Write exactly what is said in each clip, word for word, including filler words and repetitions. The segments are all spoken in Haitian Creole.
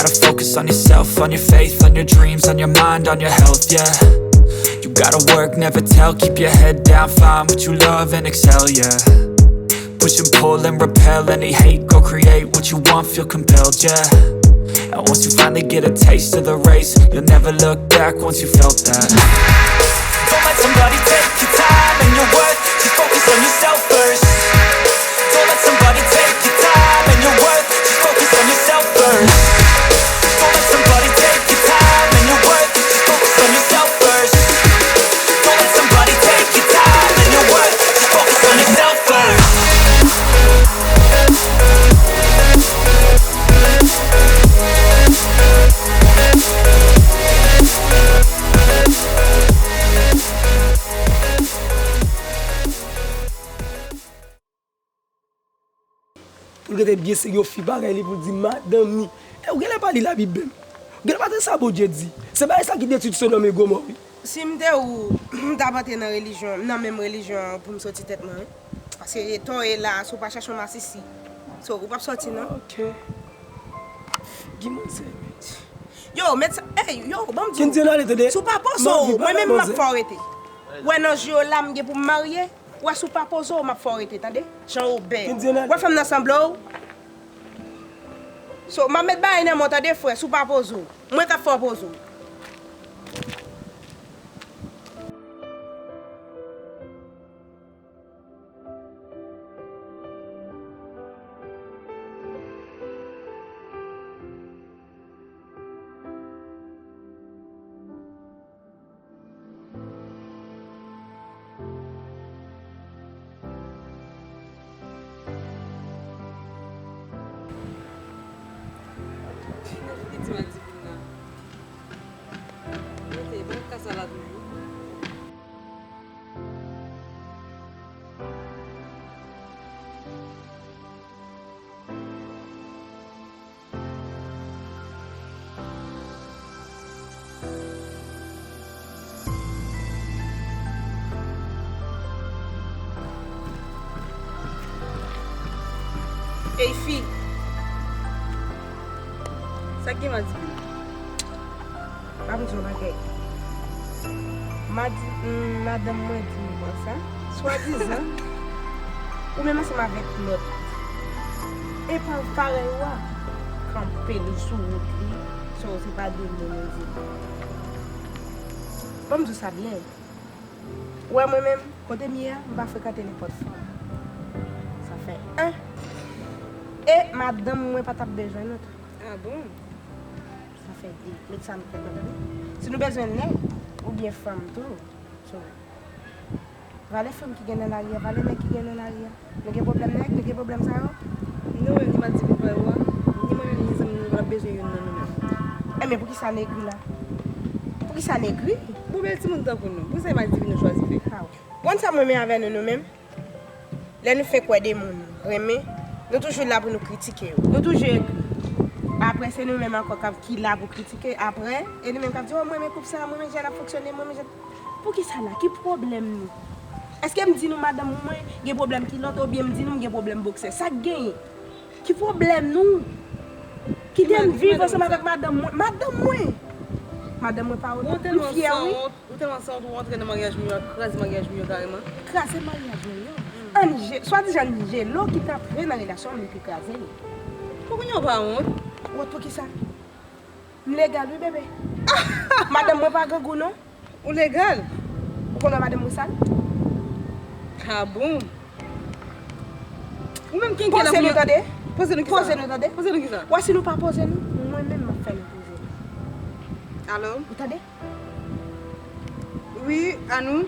Focus on yourself, on your faith, on your dreams, on your mind, on your health, yeah. You gotta work, never tell, keep your head down, find what you love and excel, yeah. Push and pull and repel any hate, go create what you want, feel compelled, yeah. And once you finally get a taste of the race, you'll never look back once you felt that. Don't let somebody take your time and your worth, just focus on yourself first. Don't let somebody take your time and your worth. Just focus on yourself first. Don't let somebody take your time and your worth. Just focus on yourself first. Don't let somebody take your time and your worth. Just focus on yourself first. Pou l rete byen serye, yon fi parèy li pou l di madanm ni. E ou genlè pa li Labib menm. Ou genlè pa tande sa Bondye di. Se bagay sa ki detwi Sodòm e Gomò, wi. Si m te ou, m t ap antre nan relijyon, nan menm relijyon an pou m soti tèt mwen, wi. Paske to e la, si w pa chache yon masisi, so, ou p ap soti, non. Ok. Gen manzè, wi. Yo, met sa, ey, yo, ban m di w. Kendy ale, tande. Si w pa poze w, mwen menm m ap fè w rete. Wè nan je w la, m gen pou m marye. Wè si w pa poze w, m ap fè w rete, tande? Jan w bèl. Kendy ale. Wè fanm nan sanble w. So, m ap met bagay nan men w, tande, frè, si w pa poze w. Mwen k ap fè w poze w. Ti madivin nan. Mete, ban m ka sa la tou wi. Ey fi. Sa k gen madivin? Ban m di w yon bagay. Madi, mm, madanm mwen di m konsa, swadizan, ou menm ansanm avèk lòt epa parèy ou a, kanpe l sou wout li, so se pa de mo nou di. Ban m di w sa byen. Ou wè mwen menm, kote m ye a, m pa frekante nenpòt fanm. Sa fè en. E madanm mwen pa t ap bezwen nou tou. Ah bon? Sa fè de. Met sa nan tèt nou, tande. Si nou bezwen nèg oubyen fanm tou, so, valè fanm ki gen nan lari a, valè nèg ki gen nan lari a. Nou gen pwoblèm nèg, nou gen pwoblèm sa yo? Nou menm, ni madivin pa yo a, ni mwen menm, ni zanmi nou, nou pa t ap bezwen youn nan nou menm. Enben, poukisa n egri la? Poukisa n egri? Bon, bèl timoun tankou nou. Poukisa e madivin nou chwazi fè? Aw. Konn sa m renmen avè nou, nou menm? Lè nou fenk wè de moun renmen, nou toujou la pou nou kritike yo. Nou toujou egri. Apre, se nou menm ankò k ap, ki la pou kritike. Apre, e nou menm k ap di, o, m renmen koup sa, m renmen jan l ap fonksyone, m renmen jan. Poukisa la? Ki pwoblèm nou? Èske m di nou madanm mwen gen pwoblèm kilòt, oubyen m di nou m gen pwoblèm boksè? Sa k genyen? Ki pwoblèm nou? Kite m viv ansanm avèk madanm mwen. Madanm mwen! Madanm mwen pa wont, m fyè, wi. Ou tèlman sanwont, ou rantre nan maryaj mwen yo, ap kraze maryaj mwen yo kareman. Kraze maryaj mwen yo? Angelo, swadizan Angelo ki t antre nan relasyon an, li ki kraze l. Pou kounye a ou pa wont? Wont pou kisa? M legal wi, bebe. Madanm mwen pa grangou non. Ou legal? Ou konn wè madanm mwen sal? Ah bon? Ou menm kenken la pou nou tande. Poze nou kisa? Poze nou tande. Poze nou kisa? Wè si nou pa poze nou, mwen menm m ap fè nou poze nou. Alo? Ou tande? Wi, Anou.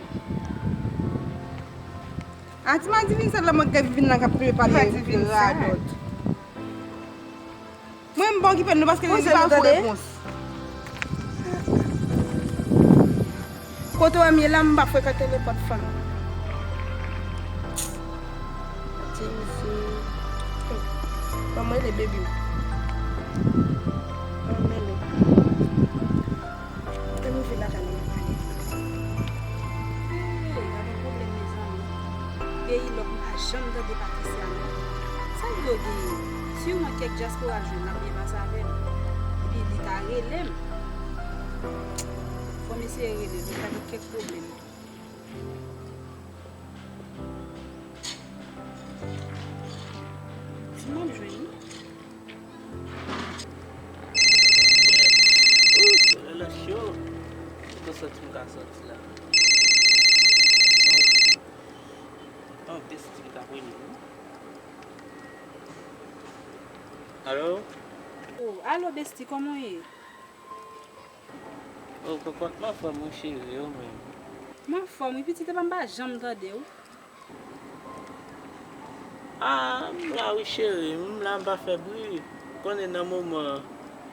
A ti madivin sal la mwen k ap vin la k ap pale radòt. Mwen m pa okipe nou paske li pa fè repons. Kote w wè m ye la, m pa frekante nenpòt fanm. Ti mesye. Ban m rele baby m. Ban m rele. Ann rive lakay la, n ap pale. Hey, gade pwoblèm, mezanmi. Peyi lòk m pa janm tande Patricia non. Sa yo genyen? Siman kèk dyaspora l jwenn l ap byen pase avè l. Epi Li ta rele m. Fò m eseye rele l, li ta gen kèk pwoblèm. Si m ap jwenn li. Ooh, solèy la cho. Ki sòti m ka sòti la? Oh. Oh, besti m ka rele wi. Alo? Oh, alo, besti, kòman w ye? Oh, kòkòt, m anfòm wi, cheri, ou menm? M anfòm wi, pitit, epa m pa janm tande w. Ah, m la wi, cheri, m la, m pa fè bri. Ou konnen nan moman an,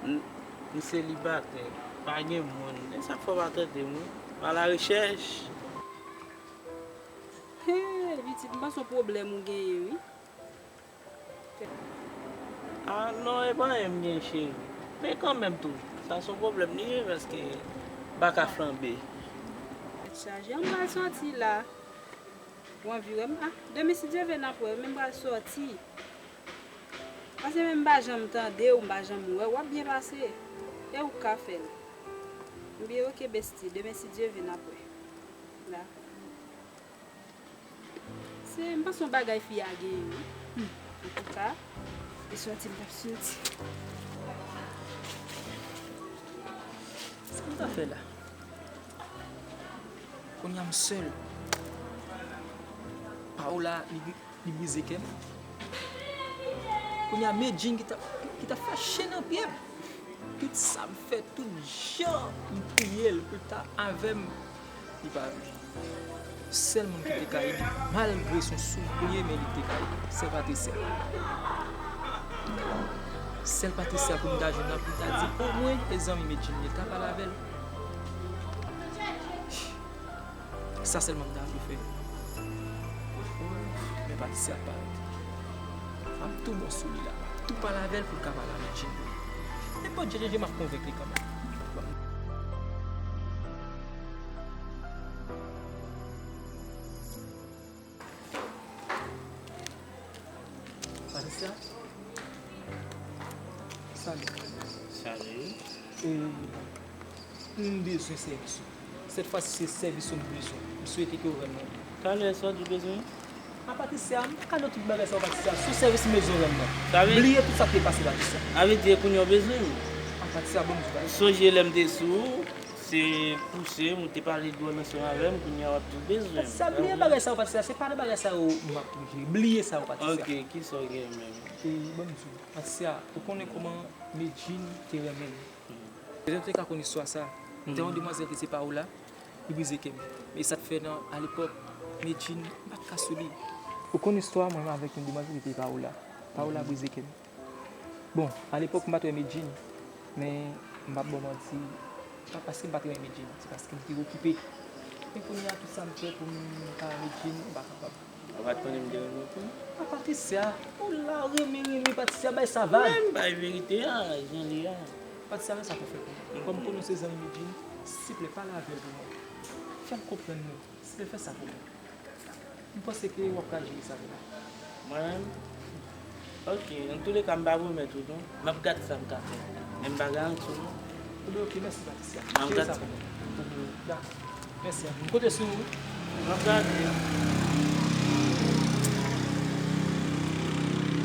m, m selibatè, pa gen moun. E sa k fè w pa tande m wi. M alarechèch. Hey, pitit, m panse se yon pwoblèm ou genyen wi. Ah non, e pa anyen m gen, cheri. Men kanmenm tou, sa se yon pwoblèm li ye, paske m pa ka flanbe. Tèt chaje, m pral sòti la. Ou anvi wè m? Ah, demen si Dye vle n ap wè, men m pral sòti. Paske menm m pa janm tande w, m pa janm wè w, w ap byen pase. E ou k ka fè l. Ebyen, oke, besti, demen si Dye vle n ap wè. La. Se, m panse yon bagay fi a genyen wi. Hmm. Antouka, e sòti m t ap sòti. Sa m ta fè la? Kounye a m sèl. Paola, li, li brize kè m. Kounye a Medjine ki t ap, ki t ap fè chen nan pye m. Tout sa m fè, tout jan m priye l pou l ta avè m, li pa vle. Sèl moun ki te ka ede, malgre se yon sou m priye, men li te ka ede, sè Patricia. Sèl Patricia pou m ta jwenn nan, pou m ta di, omwen, e zanmi Medjine li ye, ta pale avè l. Sa sèlman m ta vle fè. Men Patricia ap parèt. M ap tou bon sou li la. M ap tou pale avè l pou l ka pale avèk Jimmy. Nenpòt jan, jan, jan, m ap konvenk li kanmenm. Patricia? Salut. Salut. E, m bezwen sèvis ou. Sèt fwa si se sèvis ou m bezwen. M swete ke w rann mwen. Talè sa w di w bezwen? A Patricia, m pa ka nan tout bagay sa yo, Patricia. Se yon sèvis m bezwen w rann mwen. Bliye tout sa k te pase, Patricia. Sa vle di kounye a w bezwen m? A Patricia, bon, m di w bagay. Sonje lè m te sou ou, se pouse m, ou te pale dwòl ansanm avè m, kounye a w ap di w bezwen m. Patricia, bliye bagay sa yo, Patricia. Se pa nan bagay sa yo m ap plede. Bliye sa yo, Patricia. Ok, kisa w gen menm? E, bon, m di w, Patricia, ou konnen kòman Medjine te renmen m. Petèt ou te ka konn istwa sa. Te yon demwazèl ki se Paola, li brize kè m. E sa t fè nan, alepòk, Medjine, m pa t ka sou li. Ou konn istwa mwen menm avèk yon demwazèl ki te Paola. Paola brize kè m. Bon, alepòk, m pa t wè Medjine, men m p ap ba w manti, se pa paske m pa t renmen Medjine, se paske m te okipe. Men kounye a, tout sa m fè pou m ka wè Medjine, m pa kapab. Ou pa t konnen m te renmen w tou? A Patricia, ou la renmen, renmen Patricia, bay sa vag. Men m bay verite a, jan li a. Patricia, men sa pou fè pou mwen. Kòm konnen w se zanmi Medjine, silvouplè, pale avè l pou mwen. Fè l konprann nou. Silvouplè, fè sa pou mwen. M panse ke w ap ka jere sa pou mwen. Mwen menm? Ok, antouleka, m pa pwomèt ou non. M ap gad sa m ka fè. Men m pa garanti w non. Ebyen, ok, mèsi, Patricia. M ap gad sa. Dakò. Mèsi anpil. M konte sou ou. M ap gade.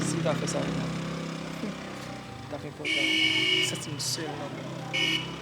Si w ta fè sa pou mwen, ta fè enpòtan. M santi m sèl nan mond.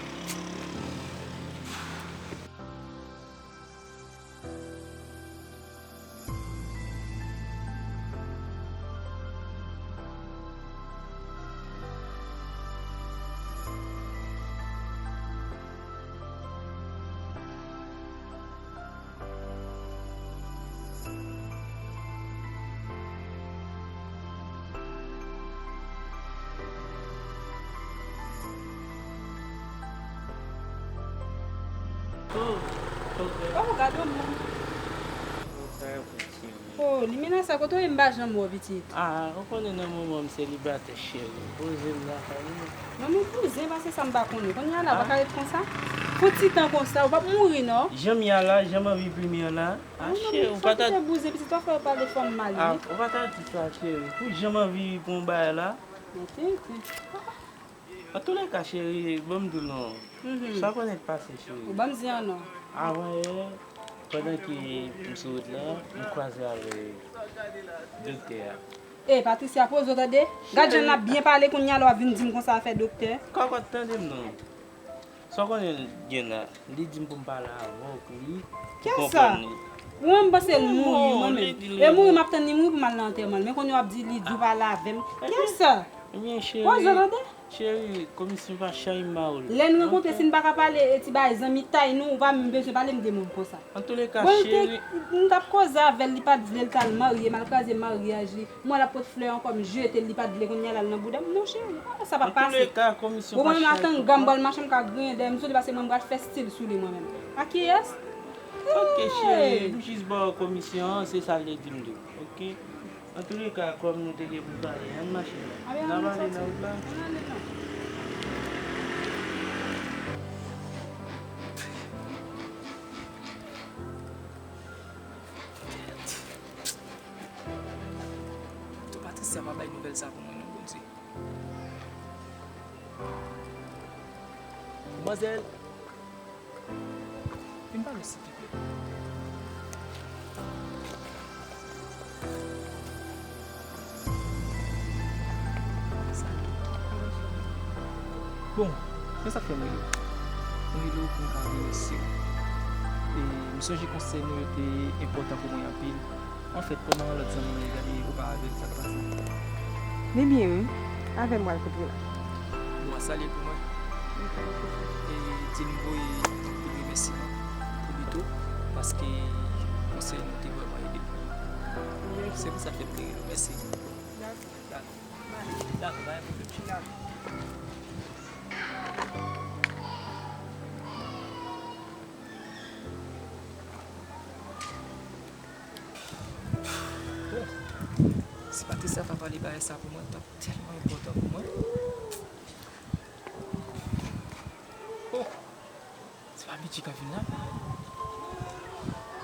Oh, oh, gade yon moun. Oh, Limena, sa kote w ye m pa janm wè w, pitit? Ah, ou konnen nan moman m selibatè, cheri. Poze m lakay ou. Nan men bouzen, paske sa m pa konnen. Kounye a la, w pa ka ret konsa. Pou ti tan konsa, ou p ap mouri, non. Jan m ye a la, jan m anvi premye an la. Ah, cheri, ou pa ta di bouzen, pitit, w ap fè yo pale fanm mal, wi. Ah, ou pa ta di sa, cheri. Pou jan m anvi pran bagay la. Mete, mete. Antouleka, cheri, ban m di w non. Mhm. Sa w konnen k pase, cheri? Ou ban m di an non. Avan yè, pandan ke m sou wout la, m kwaze avèk doktè a. E, Patricia, poze w tande. Gad jan n ap byen pale kounye a la w ap vin di m konsa afè doktè. Kòkòt, tande m non. Sa w konnen l gen la, li di m pou m pale avèk li, pou konprann li. Kiyès sa? Mwen, m panse l mouri, mwen menm. E mouri, m ap tann li mouri pou m al nan antèman l. Men kounye a w ap di li di w pale avè m. Kiyès sa? Ebyen, cheri, poze w tande. Cheri, komisyon pa chay m ba w li. Lè n rankontre, si n pa ka pale, e ti bagay zanmitay nou, ou pa menm bezwen pale m de moun konsa. Antouleka, cheri. Bon, l te, m t ap koze avè l, li pa t vle, l t al marye m, al kraze maryaj li. M wè l ap pot flè ankò, m jete l, li pa t vle, kounye a l al nan bouda m. Non, cheri, ah, sa p ap pase. Antouleka, komisyon pa chay. Bon, mwen menm, atann gam bòl machann m ka griyen dèyè m sou li, paske mwen m pral fè stil sou li mwen menm. A kiyès? Ok, cheri, m jis ba w komisyon an, se sa l te di m tou. Ok? Antouleka, kòm nou te gen pou pale, ann mache la. N a pale nan wout la. Tonton Patricia pa bay nouvèl sa pou mwen non, Bondye. Manzèl, vin pale silvouplè. Bon, men sa k fè m rele w. M rele w pou m ka remèsye w. E m sonje konsèy nou yo te enpòtan pou mwen anpil. Anfèt, kòman lòt zanmi mwen yo, gade ou pa avè l, sa k pase? Li byen, wi. Avè m pral kote la. Bon, a salye l pou mwen. E di l m voye tout remèsiman pou li tou, paske konsèy nou te vrèman ede m. Se pou sa k fè m te rele w. Mèsi. Dakò. Dakò. Dakò, pa gen pwoblèm, cheri. Dakò. Bon, si Patricia pa pale bagay sa pou mwen, t ap tèlman enpòtan pou mwen. Oh, se pa Bidji k ap vin la?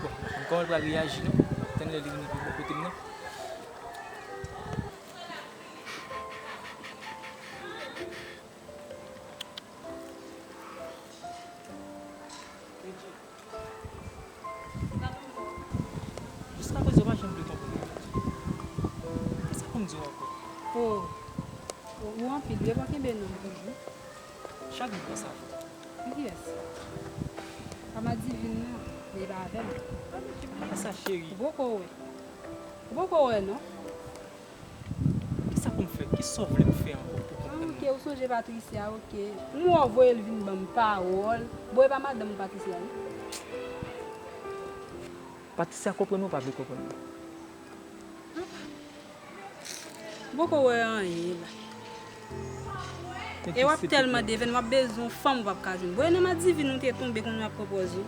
Bon, m pa konn kòman l pral reyaji non. M ap tann lè li vin rive bò kote m nan. Jiskaprezan, w pa janm vle konprann mwen. Kisa pou m di w ankò? Oh, ou anpil vre, pa kenbe non m toujou. Chak jou panse avè w. Pou kiyès? Pa Madivin non, men e pa avè m. Madivin, bliye sa, cheri. Ou poko wè. Ou poko wè non. Kisa pou m fè? Kisa w vle m fè ankò pou konprann mwen? Ah, ok, ou sonje Patricia, ok. M wè w voye l vin ban m pawòl. Bon, e pa madanm ou Patricia, wi. Patricia konprann mwen, ou pa vle konprann mwen? Ou poko wè anyen la. E w ap tèlman devèn, w ap bezwen yon fanm ou p ap ka jwenn. Bon, e nan Madivin ou te tonbe kounye a w ap pran pòz ou.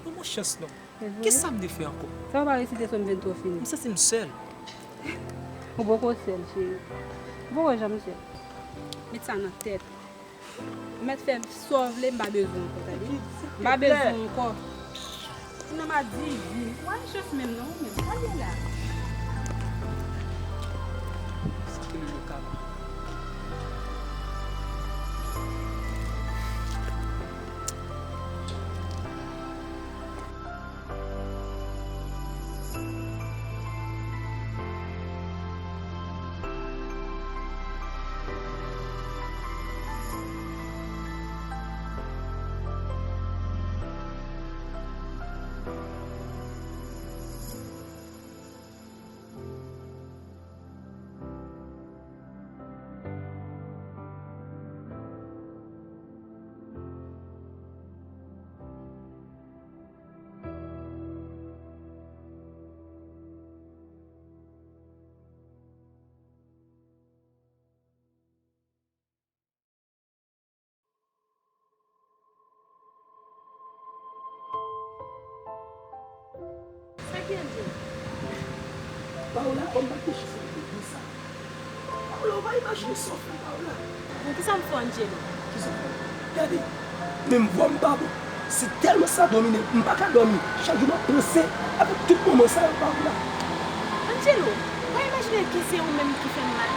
Ban mwen chans non. Kisa m te fè ankò? Sa w pa resite Sòm vennntwa fini? M santi m sèl. Ou poko sèl, cheri. Ou poko janm sèl. Met sa nan tèt ou. Ou mèt fè sa w vle, m pa bezwen ankò, tande? M pa bezwen ankò. Ou nan Madivin. Ou pa gen chans menm non, ou menm. Sa k ye la? Sa k ye le lokal? Sa ki Angelo? Paola, kòm pa t gen chans pou di sa. Paola, ou pa imajine sa w fè m, Paola. Bon, kisa m fè w, Angelo? Kisa w fè m? Gade, menm vwa m pa bon. Se tèlman sa domine m, m pa ka dòmi. Chak jou m ap panse avèk tout moman sa yo, Paola. Angelo, ou pa imajine Cheri, ki se ou menm ki fè m mal.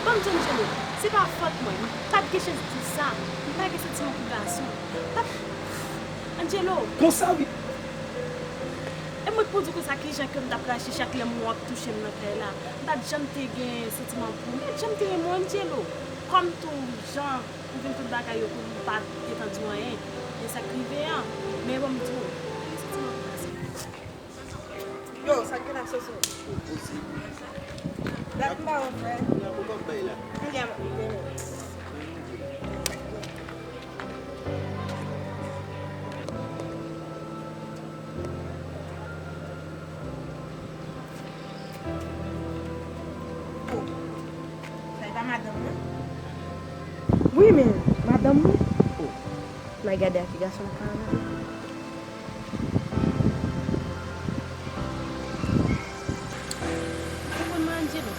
Ban m di w, Angelo, se pa fòt mwen. M pa t gen chans di sa. M pa gen santiman pou gason. M pa t Angelo! Konsa wi. E mwen k pou di w konsa kijan ke m t ap rache chak lè m wè w ap touche m nan kay la. M pa t janm te gen santiman pou ou. M pa t janm te renmen w, Angelo. Kòm tou jan ou vin tout bagay yo pou m pa gentan di w anyen. E sa k rive an. Men ban m di w, m pa gen santiman pou gason. Yo, sa k gen la, Soso? Dat m ba w, frè. Kounya pou kòb bay la. Kounya m ap peye. Oh. Sa e pa madanm mwen? Wi, men madanm mwen. Oh. N a gade a ki gason l pale. Ou konn mwen, Angelo?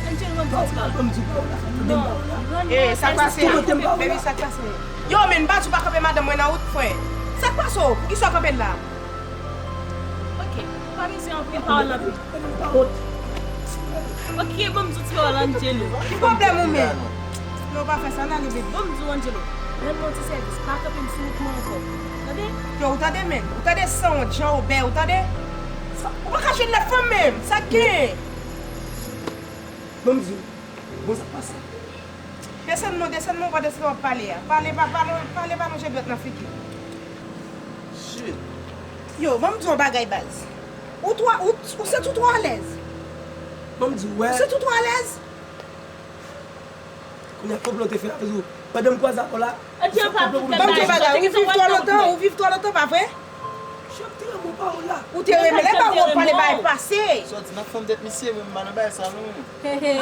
Angelo, ban m di w ti pawòl. Non, rann mwen. Eh, sa k pase? Baby, sa k pase? Yo, men, m pa di w pa kanpe madanm mwen nan wout, frè. Sa k pase w? Poukisa w kanpe la? Ok, pa bezwen anpil pawòl nan pye. Ok, ban m di w ti pawòl, Angelo. Ki pwoblèm ou menm? Non, pa fè sa, n ale vit. Ban m di w, Angelo, rann mwen yon ti sèvis, pa kanpe m sou wout mwen ankò. Tande? Yo, ou tande, men? Ou tande sanwont, jan ou bèy, ou tande? Ou pa ka jwenn lòt fanm menm, sa k gen? Ban m di w, bon, sa k pase? Desann non, desann non, w pa desann w ap pale a. Pale pa, pale, pale pa lonje dwèt nan figi. Shit. Yo, ban m di w yon bagay, baz. Ou twò, ou, ou santi w twò alèz? Ban m di w, wè. Ou santi w twò alèz? Kounye a, konplo te fè avè w. Pandan m kwaze avè w la, ou fè konplo pou m. Ban m di w yon bagay, ou viv twò lontan, ou viv twò lontan, pa vre? Jan m te renmen w, Paola. Ou te renmen lè Paola pale bay pase. Sa w di nan fòm tèt misye, mwen m pa nan bagay sa non. He, he,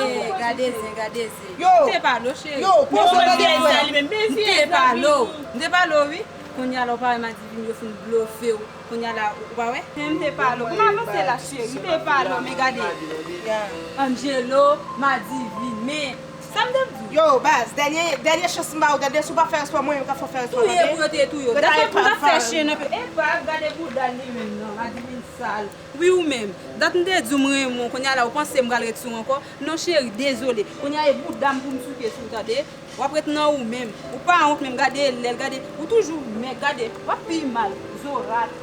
gade zen, gade zen. Yo. M te pale w, cheri. Yo, poze w tande frè. M te pale w. M te pale w, wi. Kounye a la, w pa wè Madivin yo fin blofe w. Kounye a la, ou pa wè? Men m te pale w. M avanse la, cheri. M te pale w, men gade. Angelo, Madivin, men sa m t ap di w. Yo, baz, dènye, dènye chans m ba ou, tande, si w pa fè respè mwen, yo ka fè w fè respè, tande. Touye pou yo te touye w. Dakò pou m ta fè chen nan pye. Epa, gade bouda li menm nan, Madivin sal. Wi, ou menm. Dat m te di w m renmen w, kounye a la, ou panse m pral ret sou w ankò? Non, cheri, dezole. Kounye a, e bouda m pou m souke sou w, tande. W ap ret nan ou menm. Ou pa wont menm, gade lè l, gade. Ou toujou mèg, gade. W ap pi mal. Zorat.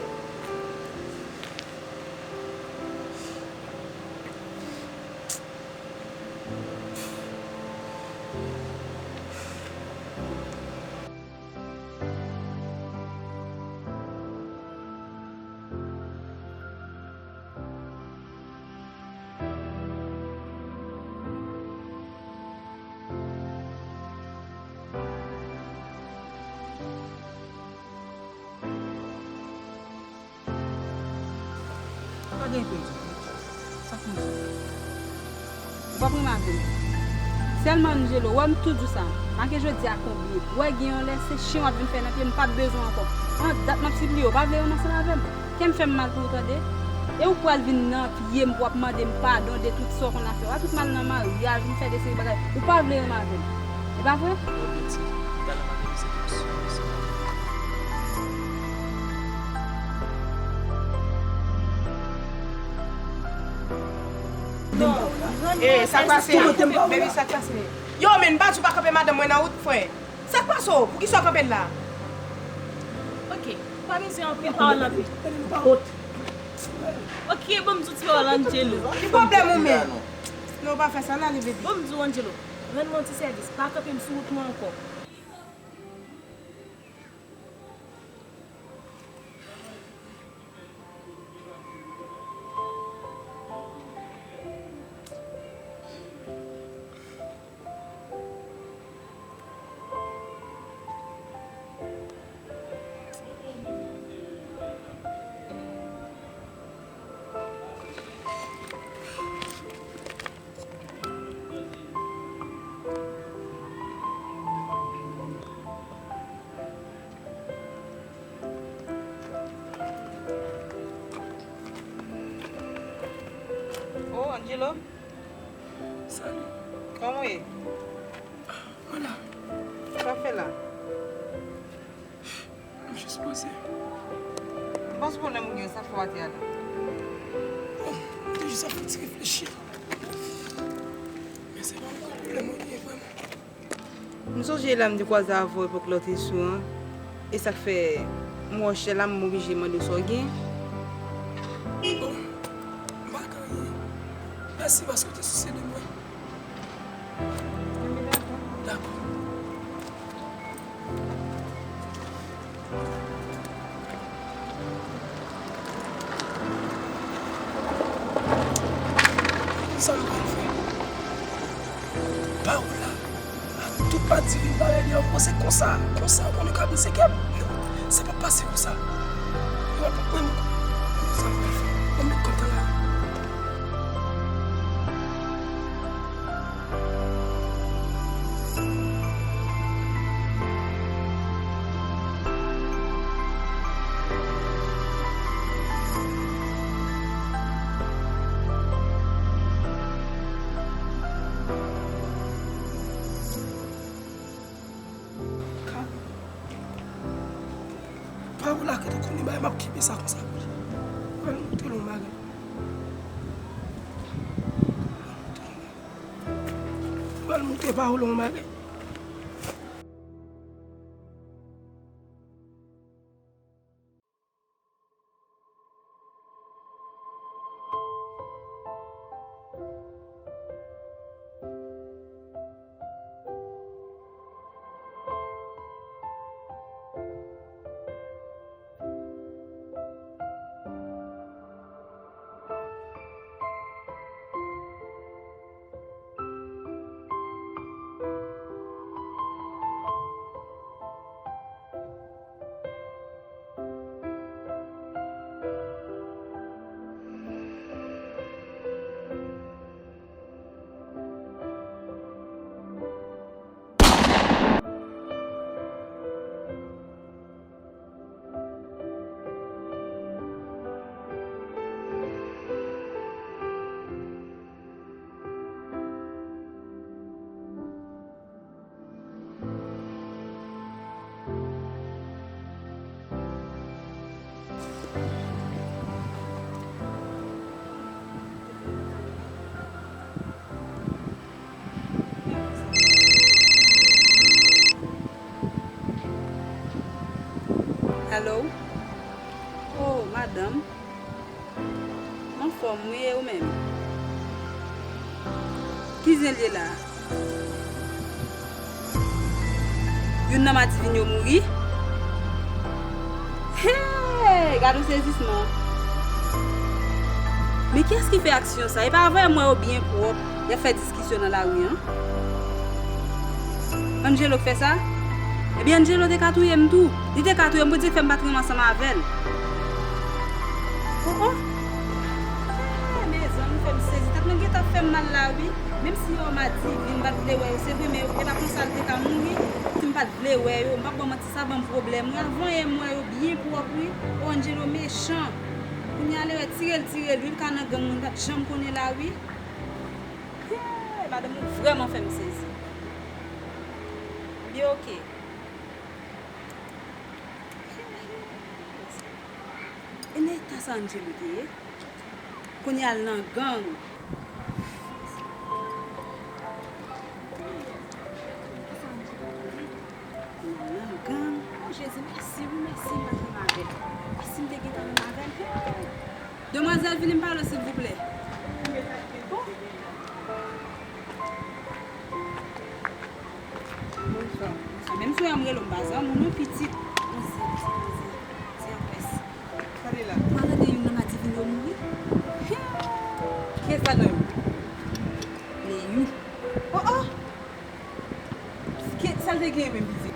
Pa gen pèdi. Sa k manje? Ou p ap renmen avè m. Sèlman Angelo, wè m tou di w sa. Make jodi a konbyen. Ou wè gen yon lè se chen w ap vin fè nan pye m, m p ap bezwen w ankò. An dat m ap sipliye w, pa vle renmen ansanm avè m. Kè m fè m mal pou ou tande. E ou pral vin nan pye m pou w ap mande m padon de tout sa w konn ap fè. W a tout m al nan maryaj, m fè de seri bagay. Ou pa vle renmen avè m. E pa vre? Yo, Betty, m t al nan maryaj, se pou sou, sou. Eh, sa k pase? Baby, sa k pase? Yo, men, m pa di w pa kanpe madanm mwen nan wout, frè. Sa k pase w? Poukisa w kanpe l la? Ok, pa bezwen anpil pawòl nan pye. Ok, ban m di w ti pawòl, Angelo. Ki pwoblèm ou menm? Non, pa fè sa, n ale bebe. Ban m di w, Angelo, rann mwen yon ti sèvis, pa kanpe m sou wout mwen ankò. Oh, Angelo. Salut. Kòman w ye? Mwen la. Sa w ap fè la? M jis poze. M panse pwoblèm ou gen, sa k fè w atè a la? Bon, m te jis ap fè ti reflechi. Men se pa yon pwoblèm ou ye vrèman. M sonje lè m te kwaze avè w epòk lè w te sou an. E sa k fè m wè w chè la, m oblije mande w sa w gen. Bon, m pa gen anyen. Mèsi paske w te sousye de mwen. Dakò. Sa m pral fè? Pawòl la, ak tout madivin parèy li an, se konsa, konsa, ou konnen ka brize kè m. Non, sa p ap pase konsa. Yo ap pran m. Sa m pral fè? Ban m met kontan la. Pawòl la ke te konnen bagay, m ap kenbe sa konsa pou li. Pral montre l yon bagay. Pral montre Pawòl yon bagay. Alo? Oh, madanm. M anfòm, wi, e ou menm? Ki zen l ye la a? Youn nan madivin yo mouri? Hey! Gad yon sezisman! Men kiyès ki fè aksyon sa? E pa vre m wè yo byen pwòp, y ap fè diskisyon nan lari an? Angelo k fè sa? Ebyen, Angelo te ka touye m tou. Li te ka touye m pou di l fè m pa t renmen ansanm avè l. Oh, oh. Eh, mezanmi, fè m sezi. Tèt mwen gentan fè m mal la, wi. Menm si yo madivin, m pa t vle wè yo, se vre, men e pa konsa l te ka mouri. Si m pa t vle wè yo, m p ap ba w manti, sa ban m pwoblèm, wi. Avan yè m wè yo byen pwòp, wi. Oh, Angelo mechan. Kounye a, lè wè tire l, tire l, wi, l ka nan gang, mwen pa t janm konnen la, wi. Hey, madanm, ou vrèman fè m sezi. Byen, oke. E nan eta sa Angelo te ye? Kounye a l nan gang. Kounye a l nan gang. Oh, Jezi, mèsi, wi, mèsi, m pa t renmen avè l. E si m te gentan renmen avè l, hey! Demwazèl, vini m pale w, silvouplè. Bon. Menm sou a m rele w, m pa zanmi w non, pitit. Manzè, pitit manzè. Se yon pès. Sa li la? Ou pa tande youn nan madivin yo mouri? Kiyès ladan yo? Leyou. Oh, oh! Ki, sa l te genyen menm, pitit?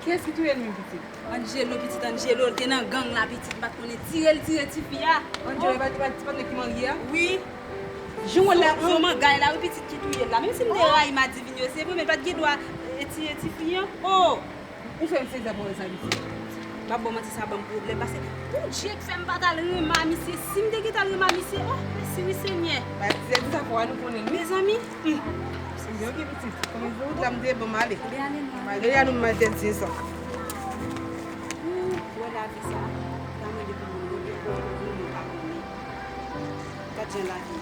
Kiyès ki touye l menm, pitit? Angelo, pitit Angelo, l te nan gang la, pitit, m pa t konnen. Tire l, tire tifi a. Angelo, oh, e pa, e pa ti patnè ki marye a? Wi. Jan w wè l la, se yon mangay la, wi, pitit ki touye l la. Menm si m te rayi madivin yo, se vre, men l pa t gen dwa, e, tiye tifi an. Oh! Ou fè m sezi ap wè sa, pitit. M ap ba w manti, sa ban m pwoblèm, paske Bondye k fè m pa t al renmen a misye. Si m te gentan al renmen a misye, oh, mèsi wi, Senyè. Ba, se di sa fò a nou konnen l, wi. Mezanmi. Hmm. Ebyen, oke, pitit. Kòman se wout la m te ye, bon, m ale. Ebyen, ale non. M ale, a nou m al tèt zen sa. Ooh, wè lavi sa. Ta mande pou moun, oubyen pou moun yo pa konnen. Gad jan lavi.